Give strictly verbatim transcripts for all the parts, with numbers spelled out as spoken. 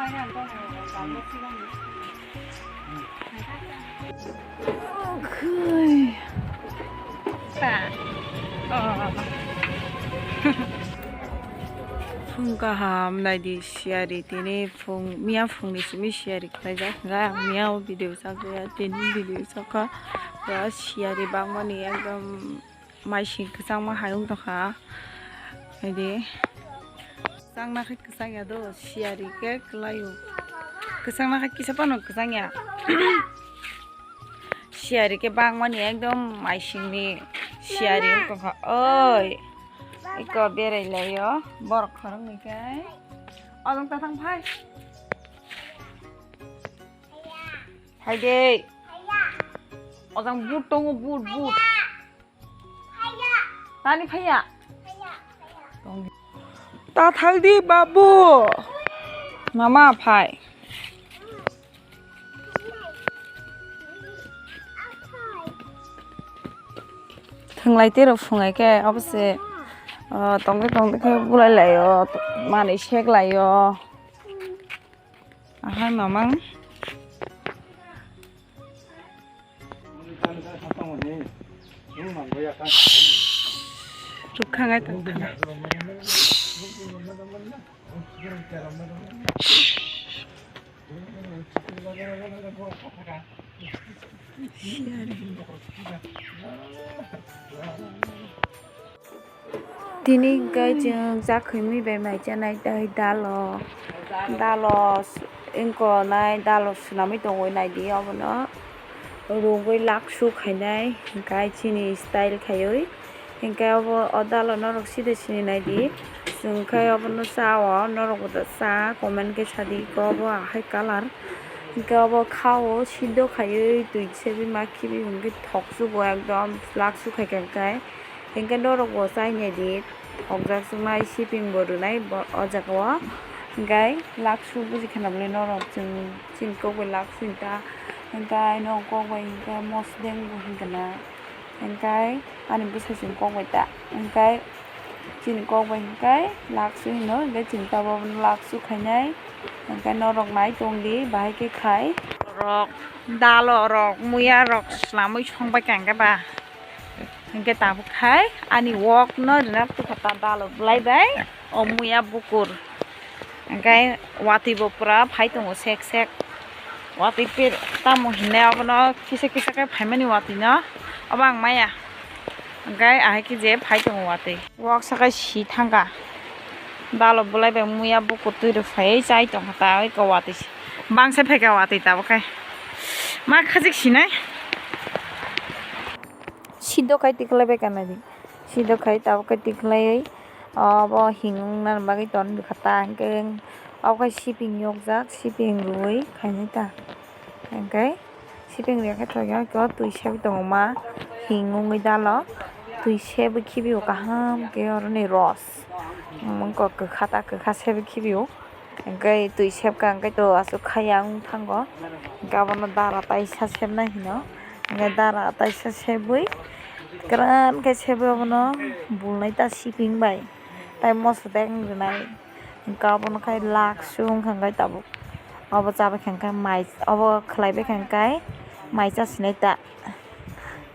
Okay. Phung kaham naidi siyari tini phung miya phungni simi siyari khlaijak hwnkhe ang miya o video chakya tini video chakha siyari bangmani ekdom. Maising kwchangma hai wng tongkha. Naidi. Kwchangna khe kwchang ya do, siyari khe kwlaio. Kwchangna khe kisa phano kwchang ya. Siyari khe bangmani ekdom maisingni siyari wng tongkha. Oi. Iko berai laio. Borok khoroknwi khe. Ojong ta thang phai. Phai de. Ojang but tongo, but, but. Tani phaiya? Ta thang di, babu. Mama phai. Thwnglai tei rok phungai khe, obo se, ah, tongwi tongwi khe bulai laio, manwi sek laio. Ahai mamang. Rukhangai tongthana. Tini hwnkhe chwng chakhuimwi bai mai chanai tei dalo, dalo wngkha nai dalo swnamwi tongwi naidi obono rwgwi laksu khainai hwnkhe chini style khaiwi hwnkhe obo o dalo norok side sini naidi chwng khe obono chao norok bo cha comment khe sadi obo ahai colour hwnkhe obo khao siddo khaiwi twi sebima khibi hwnkhe thoksugo ekdom laksu khaikha hwnkhe. Hingke norok bo chai naidi, thokjak suknai, siping bo rwnai bo o jaga o. Hingke laksu buji khana bwlai norok chwng chini kok bai laksu hinta. Hingke norok kok bai hingke mosodeng bo hinkana. Hingke ani bwsai chwng kok bai ta. Hingke chini kok bai hingke laksu hino, hingke chini tabok laksu khainai. Hingke norok nai tongdi, bahai khe khai. Rok, dalo rok, muya rok swlamwi songbai kha hingke ba. Hingke tabuk khai ani wok no rina tukha ta dalo bwlai bai o muya bukur. Hingke watwi bo pura phai tongo sek sek. Watwi pe tamo hinne abono kisa kisa khe phaimani watwi no obo ang maya. Hingke ahai khe je phai tongo watwi. Wok sakai si thangkha. Dalo bwlai bai muya bukur twi rw phai chai tongkha ta oi ko watwi se. Bangsa phaikha watwi tabuk khai. Ma khajik sinai. Sidok khai tikhlai bai kana di. Sidok khai tabuk khai tikhlai oi. Obo hing wngna bagwi ton bwkha ta hwnkhe obo khai siping yokjak siping rwui khainai ta. Hwnkhe siping rwya khe thokya khe o twi sebwi tongo ma hing wngwi dalo twi sebwi khibio kaham khe oroni ros wngkha kwkha ta kwkha sebwi khibio. Hwnkhe twi sebkha hwnkhe to aswk khaya wng thango. Hwnkhe abono dara taisa sebnai hino. Hwnkhe dara taisa sebwi kwran khe sebwi abono bulnai ta siping bai. Tai moso dek wng rwnai. Hwnkhe abono khai laksu wngkha hwnkhe tabuk. Obo chabai kha hwnkhe mai, obo khwlaibai kha hwnkhe mai chasinai ta.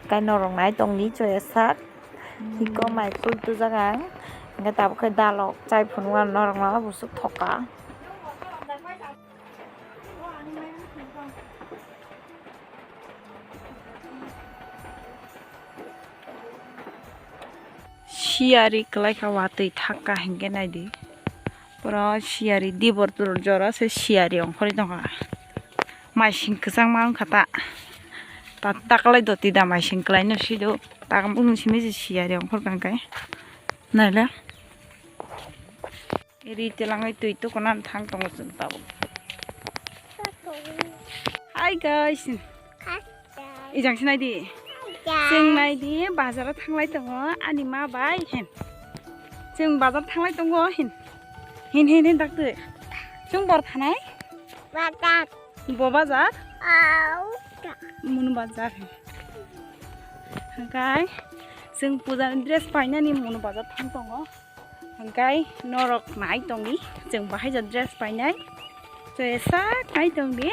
Kai norok nai tongdi choya sak. Hiko mai phul tujak ang. Hwnkhe tabuk khe dalok chai phunukgo ang norokno busuk thoka. Siyari kwlai kha watwi thak kha hwnkhe naidi. Pura siyari dibor tubor jora se siyari ongkhorwi tongkha. Maising kwchangma wngkha ta. Ta taklai doti da maising kwlaino sido. Takam bumung simi se siyari ongkhorkha hwnkhe. Naile. Ri telangwi twi tukuna thang tongo chwng tabuk. Hi guys. Ijang sinai di. Chwng nai di bazar o thanglai tongo ani ma bai hin. Chwng bazar thanglai tongo hin. Hin hin hin dakti. Chwng bor thanai. Bo bazar? Munu bazar. Hwnkhe chwng puja ni dress painani Munu bazar thang tongo. Hwnkhe norok nai tongdi, chwng bahai ja dress painai. Chwesa kai tong di.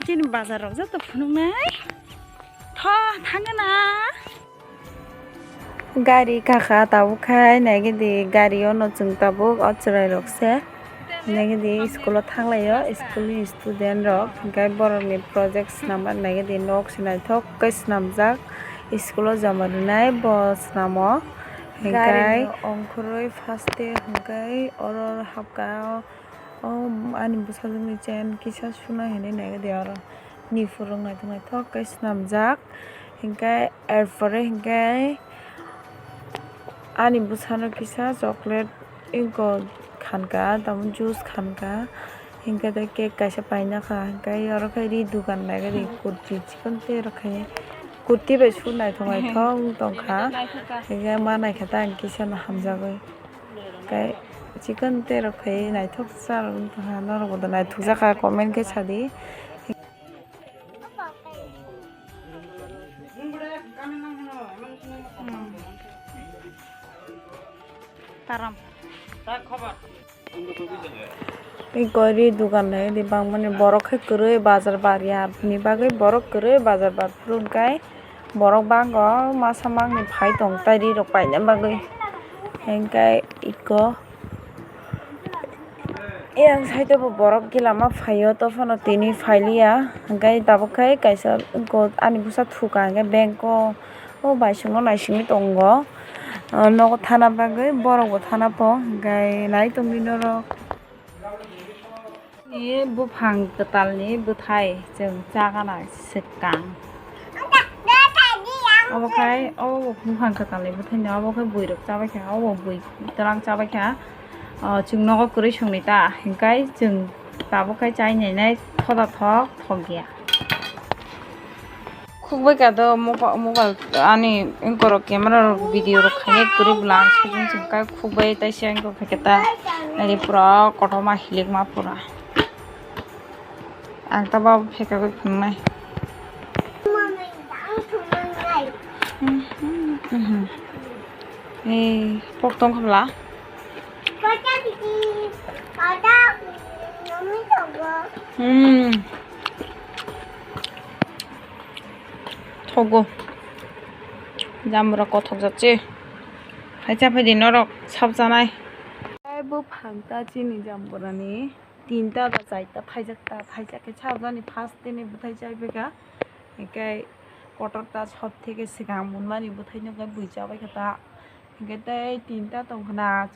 Chini bazar rok joto phunuknai. Tho, thangna. Gari kakha tabuk khai naigidi gari ono chwng tabuk o chwrai rok se. Naigidi school o thanglaio, school ni student rok, hingke borok ni project swnamna naigidi nok se naithok khe swnamjak, school o joma rwnai bo swnamo. Hingke ongkhorwi first day hingke oro hapka o ani bwsajwk ni chain kisa suna hinwi naigidi oro. Ni phuru naithok naithok khe swnamjak. Hingke er pore hingke ani bwsano kisa chocolate wngkok khanka, tamo juice khanka. Hingke tei cake kaisa painakha, hingke oro khe ri dukan naigadi kurti chikon tei rok khe kurti bai su naithok naithok wng tongkha. Hingke ma naikha ta ang kisa no hamjagwi. Tei chikon tei rok khe naithok cha rok wng tongkha, norok bo naithok jakha comment khe sadi. Taram. Tei gori dugan naigidi bangmani borok khe kwrwi bazar bar ya ni bagwi borok kwrwi bazar bar phuru hwnkhe borok bango masa mangni phai tong tai ri rok paina bagwi hwnkhe iko. Yang side o bo borok gila ma phaio, to phano tini phailiya, hingke tabuk khe kaisa ani bwsa thuka hingke bank o, o bai songno naisingwi tongo, o nogo thana bagwi borok bo thana po, hingke nai tongdi norok. Ni buphang kwtal ni bwthai chwng cha gana swkang. Obo khai, obo buphang kwtalni bwthaino, obo khai buirok chabaikha, obo bui twlang chabaikha. O, chwng nogo kwrwi songni ta, hinkhai chwng tabuk khai chai nainai thoda thok thok ya. Khukbai ka do moba-, mobile ani wngkorok camera rok video rok khainai kwrwi bwla ang sugwi chwng khai khukbai taisa wngkha khe ta nini pura kotorma hilikma pura. Ang ta babo phekagwi phunuknai. Ei, pok tong kha bwla. Hmm. Thogo. Jambura kothok jak se. Hai cha phai di norok sap chanai. Ai bo phang ta chini jambura ni. Tinta ba charta phaijak ta, phaijak khe sabjani first tini bwthai chaipaikha, hinkhe kotor ta sob theke swkang munmani bwthaino khe bui chabaikha ta, hinkhe tei tinta tongkhna.